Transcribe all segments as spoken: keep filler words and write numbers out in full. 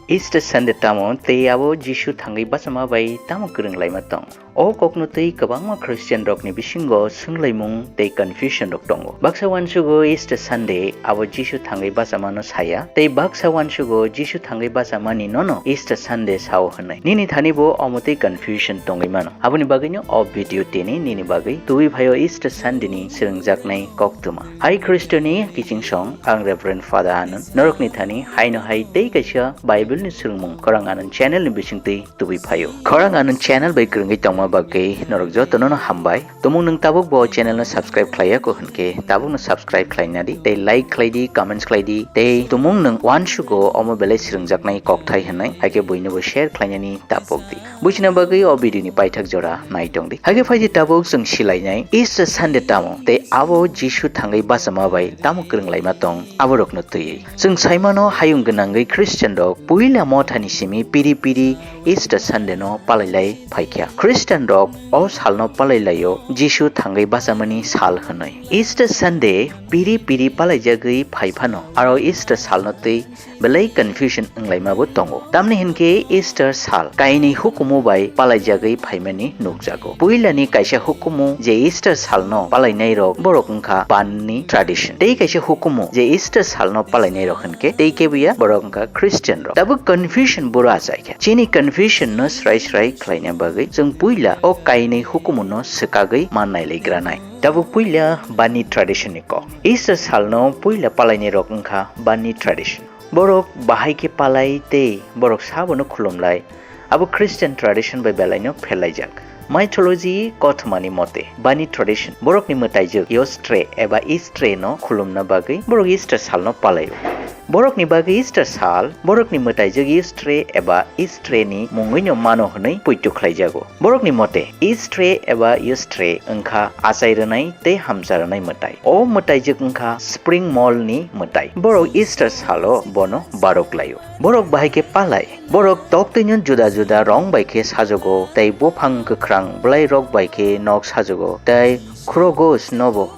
Easter Sunday tamo tei abo Jisu thangwi bachama bai tamo kwrwng laima tong? O kokno twi kwbangma Christian rokni bisingo swnglaimung tei confusion rok tongo. Baksa uansugo Easter Sunday abo Jisu thangwi bachamano saya, tei baksa uansugo Jisu thangwi bachamani nono Easter Sunday sao hwnwi. Nini thani bo omo twi confusion tongwi mano. Aboni bagwino o video tini nini bagwi tubui phaio Easter Sunday ni swrwngjaknai koktwma. Hai Khristoni kiching song, ang Reverend Father Anand. Norokni thani haino hai tei kaisa Bible ni swrwngmung Khorang Anand channel ni bisingtwi tubui phaio. Khorang Anand channel bai kwrwngwi tongma bagwi norok jotono no hambai. Tumung nwng tabuk bo channel no subscribe khlaiya ko hwnkhe tabuk no subscribe khlaina di, tei like khlai di, comments khlai di, tei tumung nwng uansugo omo belai swrwngjaknai kokthai hwnwi, haikhe buino bo share khlainani tapok di. Buchina bagwi o video ni paithak jora naitong di. Haikhe phaidi tabuk chwng silainai Easter Sunday tamo tei abo Jisu thangwi bachama bai tamo kwrwng laima tong aborokno twiwi. Chwng saimano hayung gwnangwi Christian rok puila mothani simi piri piri Easter Sunday no palailai phaikha. Christian rok o salno palailaio Jisu thangwi bachamani sal hwnwi. Easter Sunday piri piri palaijagwi phaiphano aro Easter salno twi belai confusion wnglaima bo tongo. Tamni hinkhe Easter sal kainwi hukumu bai palaijagwi phaimani nukjago. Puilani kaisa hukumu je Easter salno palainai rok borok wngkha banni tradition. Tei kaisa hukumu je Easter salno palainai rok hinkhe tei kebuya borok wngkha Christian rok. Tabuk confusion boro achaikha. Chini confusion no srai srai khlaina bagwi chwng puila o kainwi hukumu no swkagwi mannai laigra nai. Tabuk puila banni tradition ni kok. Easter salno puila palainai rok wngkha banni tradition. Borok bahai khe palai tei borok sabono khulumlai. Abo Christian tradition bai belaino pherlaijak. Mythology kothomani mote, banni tradition, borokni mwtaijwk Yostre eba Istre no khulumna bagwi borok Easter salno palaio. Borokni bagwi Easter sal, borokni mwtaijwk Yostre eba Istre ni mungwino mano hwnwi poito khlaijago. Borokni mote, Istre eba Yostre wngkha achai rwnai tei hamcha rwnai mwtai. O mwtaijwk wngkha Spring Mall ni mwtai. Borok Easter salo bono barok laio. Borok bahai khe palai. Borok toktwino juda juda rong bai khe sajugo tei buphang kwkhrang bwlairok bai khe nok sajugo tei khurogos nobo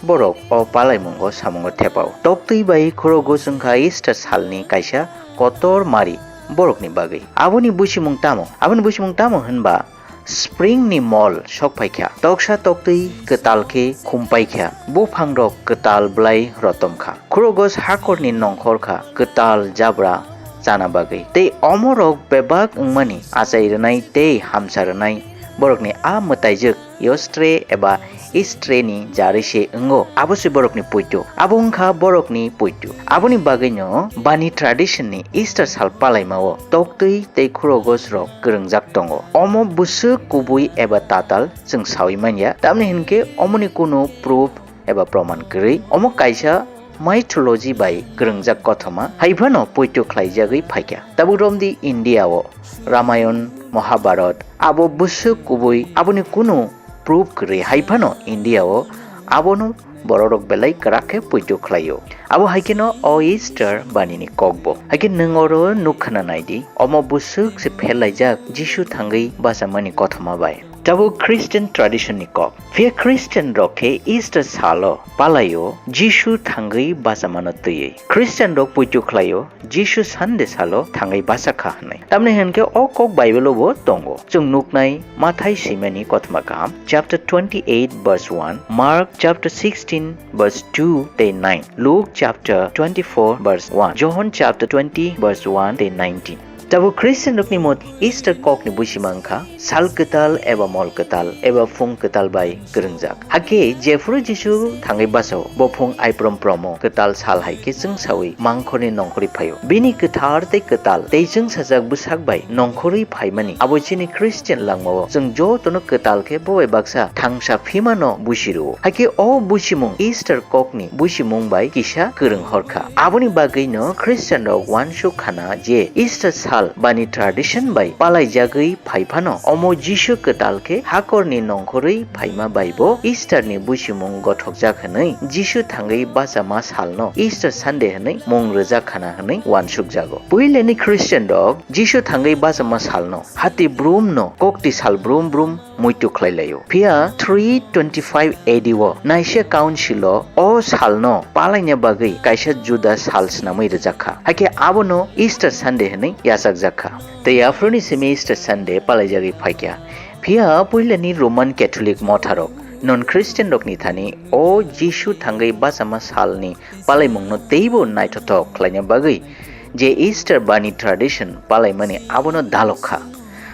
borok o palaimungo samungo thepao. Toktwi bai khurogos wngkha Easter salni kaisa kotor mari borokni bagwi. Aboni buchimung tamo? Aboni buchimung tamo hwnba Spring ni mol sok phaikha. Toksa toktwi kwtal khe khum paikha. Buphangrok kwtal bwlai rotom kha. Khurogos hakorni nongkhor kha kwtal jabra chana bagwi. Tei omorok bebak wngmani achai rwnai tei hamsa rwnai borokni a mwtaijwk Yostre eba Istre ni jarwi se wngo. Abo se borokni poito. Abo wngkha borokni poito. Aboni bagwino bani tradition ni Easter sal palaimao toktwi tei khurogos rok kwrwngjak tongo. Omo bwswk kubui eba tatal chwng saui manya. Tamni hinkhe omoni kunu proof eba proman kwrwi. Omo kaisa mythology bai kwrwngjak kothoma, hai phano poito khlaijagwi phaikha. Tabuk romdi India o Ramayon, Mahabharat, abo bwswk kubui, aboni kunu proof kwrwi, hai phano India o abono bororok belai kwrak khe poito khlaio. Abo hai kheno o Easter banini kokbo. Hai khe nwng oro nuk khna nai di, omo bwswk se pherlaijak Jisu thangwi bachamani kothoma bai. Tabuk Christian tradition ni kok. Phiya Christian rok khe Easter salo palaio Jisu thangwi bachamano twiwi. Christian rok poito khlaio Jisu Sunday salo thangwi bacha kha hwnwi. Tamni hinkhe o kok Bible o bo tongo. Chwng nuknai Mathai swimani kothoma kaham chapter twenty-eight verse one, Mark chapter sixteen verse two tei nine, Luke chapter twenty-four verse one, John chapter twenty verse one tei nineteen. Tabuk Christian rokni mot Easter kokni buchima wngkha sal kwtal eba mol kwtal eba phung kwtal bai kwrwngjak. Hakhe jephuru Jisu thangwi bachao, bo phung aiprom promo kwtal sal hai khe chwngsawi mangkhorni nongkhorwi phaio. Bini kwthar tei kwtal tei chwngsajak bwsak bai nongkhorwi phaimani abo chini Christian langmao chwng jotono kwtal khe bo bai baksa thangsa phimano busi rwo. Hakhe o buchimung Easter kokni buchimung bai kisa kwrwng hor kha. Aboni bagwino Christian rok uansuk khana je Easter sal bani tradition bai palaijagwi phai phano, omo Jisu kwtal khe hakorni nongkhorwi phaima bai bo Easter ni buchimung gothokjak hwnwi Jisu thangwi bachama salno Easter Sunday hwnwi mung rwjak khana hwnwi uansukjago. Puilani Christian rok Jisu thangwi bachama salno hati brumno kokti sal brum brum muitu khlai laio. Phiya three twenty-five A D o Nicaea Council o o salno palaina bagwi kaisa juda sal swnamwi rwjak kha. Hakhe abono Easter Sunday hwnwi yachakjak kha. Tei aphuruni simi Easter Sunday palaijagwi phaikha. Phiya puilani Roman Catholic motharok, non-Christian rokni thani o Jisu thangwi bachama salni palaimungno teibo naithothok khlaina bagwi je Easter Bunny tradition palaimani abono dalok kha.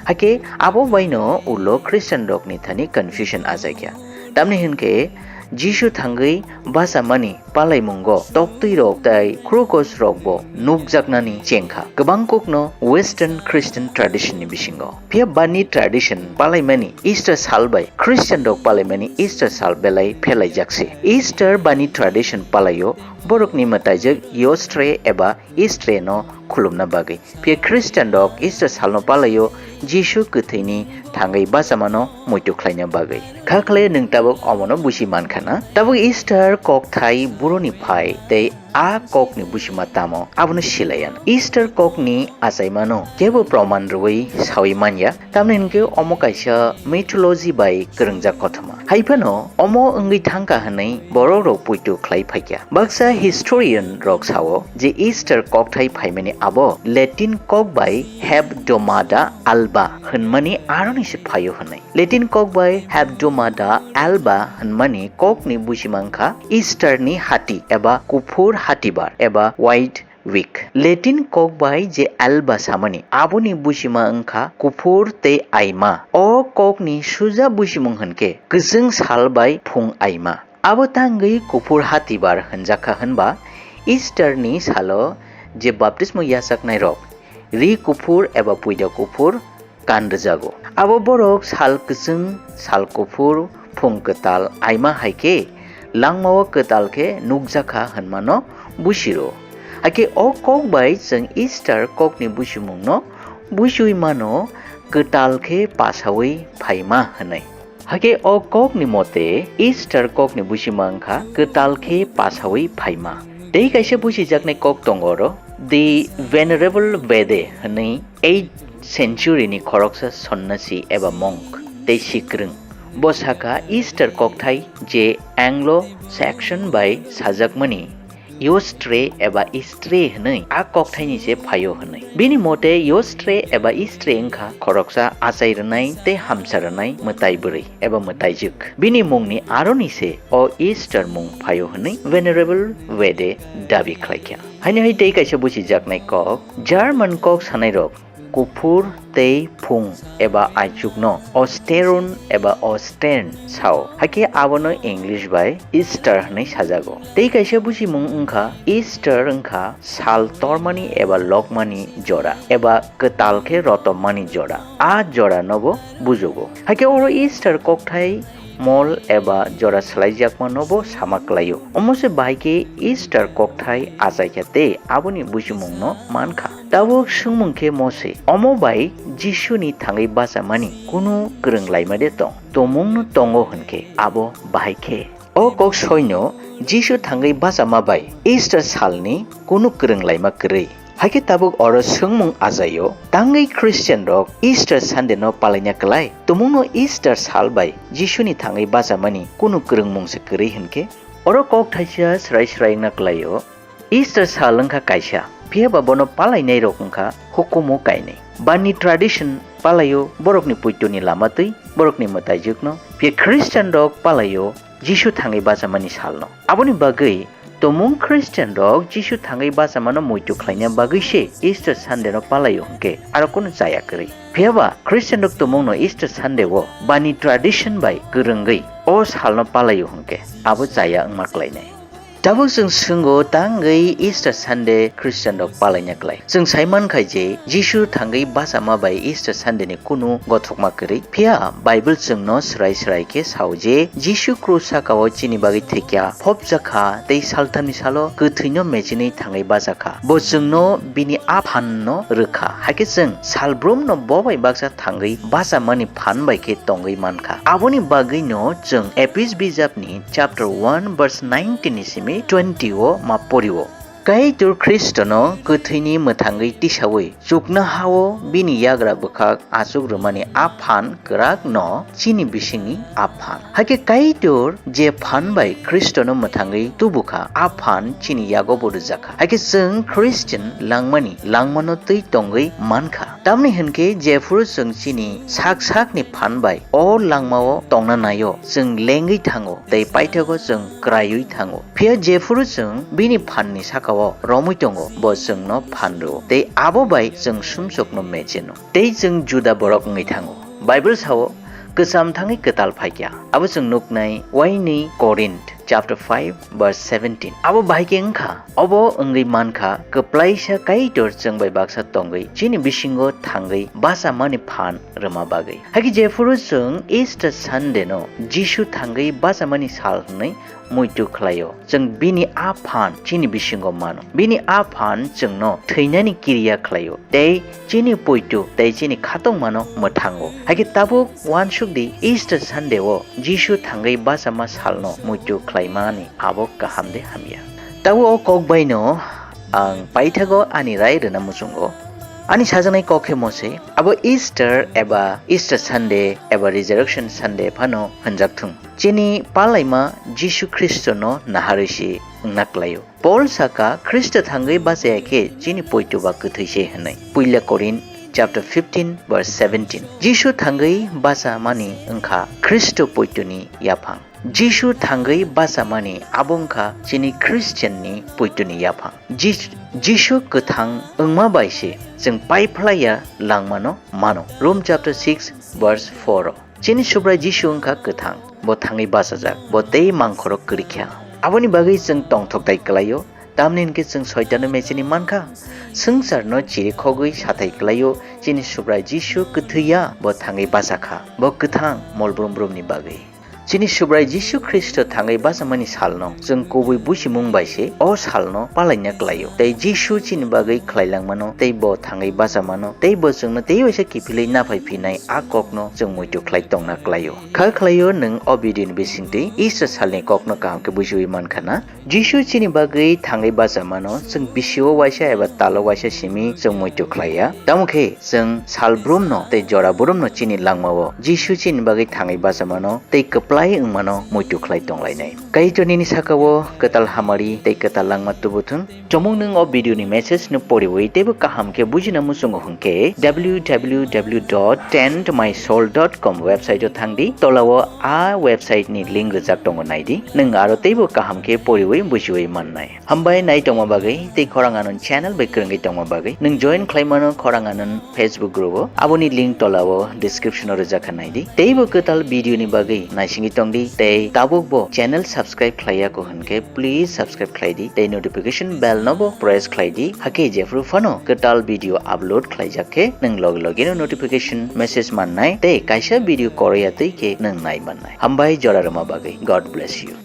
Hakhe abo baino ulo Christian rokni thani confusion achaikha. Tamni hwnkhe Jisu thangwi bachamani palaimungo toktwi rok tei krokos rokbo nukjaknani chengkha kwbang kokno Western Christian tradition ni bisingo. Phiya Bunny tradition palaimani Easter sal bai Christian rok palaimani Easter sal belai phelaijak se. Easter Bunny tradition palaio borokni mwtaijwk Yostre eba Easter no khulumna bagwi. Phiya Christian rok Easter salno palaio Jisu kwthwini thangwi bachamano muitu khlaina bagwi. Khakle nwng tabuk omono busi mankha na? Tabuk Easter kokthai buroni phai tei a kokni busima tamo abono silaiya. Easter kokni achaimano kebo proman rwui saui manya, tamni hwnkhe omo kaisa mythology bai kwrwngjak kothoma. Haiphano omo wngwi thangkha hwnwi borok rok poito khlai phaikha. Baksa historian rok sao je Easter kokthai phaimani abo Latin kok bai Hebdomada Alba hwnmani aroni se phaio hwnwi. Latin kok bai Hebdomada Alba hwnmani kokni busima wngkha Easter ni hati eba kuphur hatibar eba White Week. Latin kok bai je Alba samani aboni busima wngkha kuphur tei aima. O kokni suja busimung hwnkhe kwchwng sal bai phung aima. Abo tangwi kuphur hatibar hwnjakha hwnba Easter ni salo je baptismo yachaknai rok ri kuphur eba puida kuphur kan rwjago. Abo borok sal kwchwng, sal kuphur, phung kwtal aima hai khe langmao kwtal khe nukjakha hwnmano busiro. Hakhe o kok bai chwng Easter kokni busimungno busiui mano kwtal khe pasaui phaima hwnwi. Hakhe o kokni mote Easter kokni busima wngkha kwtal khe pasaui phaima. Tei kaisa busijaknai kok tongo oro, The Venerable Bede hwnwi eighth century ni khoroksa sonnasi eba monk tei sikrwng. Bo sakha Easter kokthai je Anglo-Saxon bai sajakmani Yostre eba Istre hwnwi a kokthaini se phaio hwnwi. Bini mote Yostre eba Istre wngkha khoroksa achai rwnai tei hamsa rwnai mwtai bwrwi eba mwtaijwk. Bini mungni aroni se o Easter mung phaio hwnwi Venerable Wede dabi khlaikha. Haino hai tei kaisa busijaknai kok, German kok sanairok kuphur tei phung eba aichukno Ostern eba Ostern sao, hakhe abono English bai Easter hwnwi sajago. Tei kaisa busimung wngkha Easter wngkha sal tormani eba lokmani jora eba kwtal khe rotommani jora. A jora nobo bujugo. Hakhe oro Easter kokthai mol eba jora swlaijakmano bo sama klaio. Omo se bahai khe Easter kokthai achaikha tei aboni busimungno mankha. Tabuk swngmung khe Mose, omo bai Jisuni thangwi bachamani kunu kwrwng laima de tong? Tomungno tongo hwnkhe abo bahai khe. O kok soino Jisu thangwi bachama bai Easter salni kunu kwrwng laima kwrwi. Hakhe tabuk oro swngmung ajaio, tangwi Christian rok Easter Sunday no palaina kwlai? Tumungno Easter sal bai Jisuni thangwi bachamani kunu kwrwngmung se kwrwi hwnkhe? Oro kok thaisa swrai swrai wngna kwlaio, Easter sal wngkha kaisa, phiya ba bono palainai rok wngkha hukumu kainwi. Bani tradition palaio borokni puitoni lama twi, borokni mwtaijwkno, phiya Christian rok palaio Jisu thangwi bachamani salno. Aboni bagwi tumung Christian rok Jisu thangwi bachamano muitu khlaina bagwi se Easter Sunday no palaio hwnkhe aro kunu chaya kwrwi. Phiya ba Christian rok tumungno Easter Sunday o bani tradition bai kwrwngwi o salno palaio hwnkhe abo chaya wngma kwlainai. Tabuk chwng swngo tangwi Easter Sunday Christian rok palaina kwlai. Chwng sai mankha je Jisu thangwi bachama bai Easter Sunday ni kunu gothokma kwrwi. Phiya Bible chwngno swrai swrai khe sao je Jisu krus sakao chini bagwi thwikya, phobjakha tei salthamni salo kwthwino mechinwi thangwi bachakha. Bo chwngno bini a phanno rwkha. Hakhe chwng salbrumno bo bai baksa thangwi bachamani phan bai khe tongwi mankha. Aboni bagwino chwng Ephes bijapni chapter one verse nineteen ni simi twenty o ma porio. Kaitor Khristono kwthwini mwthangwi tisawi chuknohao bini yagra bwkhak achuk rwmani a phan kwrakno chini bisingni a phan. Hakhe Kaitor je phan bai Khristono mwthangwi tubukha, a phan chini yagobo rwjakha. Hakhe chwng Christian langmani langmano twi tongwi mankha. Tamni hwnkhe jephuru chwng chini sak sakni phan bai o langmao tongna naio, chwng lengwi thango tei paithago chwng kwraiwi thango. Phiya jephuru chwng bini phanni sakao romwi tongo, bo chwngno phan rwo tei abo bai chwng sumsokno mecheno. Tei chwng Juda borok wngwi thango. Bible sao, "Kwcham thangwi kwtal phaikha." Abo chwng nuknai waini Korinth chapter five verse seventeen. Abo bahai khe wngkha, obo wngwi mankha, kwplaisa Kaitor chwng bai baksa tongwi chini bisingo thangwi bachamani phan rwma bagwi. Hakhe jephuru chwng Easter Sunday no Jisu thangwi bachamani sal hwnwi muitu khlaio, chwng bini a phan chini bisingo mano. Bini a phan chwngno thwinani kiriya khlaio, tei chini poito tei chini khatungmano mwthango. Hakhe tabuk uansuk di, Easter Sunday o Jisu thangwi bachama salno muitu khlaimani abo kaham de hamya? Tabuk o kok baino ang paithago ani rai rwna muchungo. Ani sajaknai kok khe mose, abo Easter eba Easter Sunday eba Resurrection Sunday phano hwnjak thung. Chini palaima Jisu Khristono naharwi se wngna klaio. Paul saka, "Khristo thangwi bachaya khe chini poito ba kwthwi se," hwnwi. Puila Korin chapter fifteen verse seventeen. Jisu thangwi bachamani wngkha Khristo poitoni yaphang. Jisu thangwi bachamani abo wngkha chini Christian ni poitoni yaphang. Jis-, Jisu kwthang wngma bai se chwng pai phlaiya langmano mano. Rome chapter six verse four o. Chini Subrai Jisu wngkha kwthang, bo thangwi bachajak, bo tei mangkhoro kwrwikha. Aboni bagwi chwng tongthok tai kwlaio, tamni hwnkhe chwng Soitano mechini mankha. Swngcharno chirikhogwi sathai kwlaio, chini Subrai Jisu kwthwi ya, bo thangwi bachakha, bo kwthang molbrum brumni bagwi. Chini Subrai Jisu Khristo thangwi bachamani salno chwng kubui buchimung bai se o salno palaina kwlaio. Tei Jisu chini bagwi khlailangmano, tei bo thangwi bachamano, tei bo chwngno tei waisa kiphilwi naphai phinai a kokno chwng muitu khlai tongna kwlaio. Kha khlaio nwng o video ni bisingtwi Easter salni kokno kaham khe bujiwi mankha na? Jisu chini bagwi thangwi bachamano chwng bisio waisa eba talo waisa simi chwng muitu khlaiya. Tamo khe chwng sal brumno tei jora brumno chini langmao Jisu chini bagwi thangwi bachamano tei kwplai wngmano muitu khlai tonglainai. Kaitor nini sakao kwtal hamari tei kwtal langma tubuthung. Chomung nwng o video ni message no poriwi teibo kaham khe bujina muchungo hwnkhe w w w dot tend my soul dot com website o thangdi. Tolao a website ni link rijak tongo, naidi. Nwng aro teibo kaham khe poriwi bujiwi mannai. Hambai nai tongma bagwi tei Khorang Anand channel bai kwrwngwi tongma bagwi nwng join khlaimano Khorang Anand Facebook group o. Aboni link tolao description o rijak kha, naidi. Teibo kwtal video ni bagwi naisingwi tongdi tei tabukbo channel subscribe khlaiya ko hwnkhe please subscribe khlaidi tei notification bell no bo press khlaidi. Hakhe jephru phano kwtal video upload khlaijak khe nwng loge loge no notification message mannai tei kaisa video koroya twi khe nwng nai mannai. Hambai jora rwma bagwi. God bless you.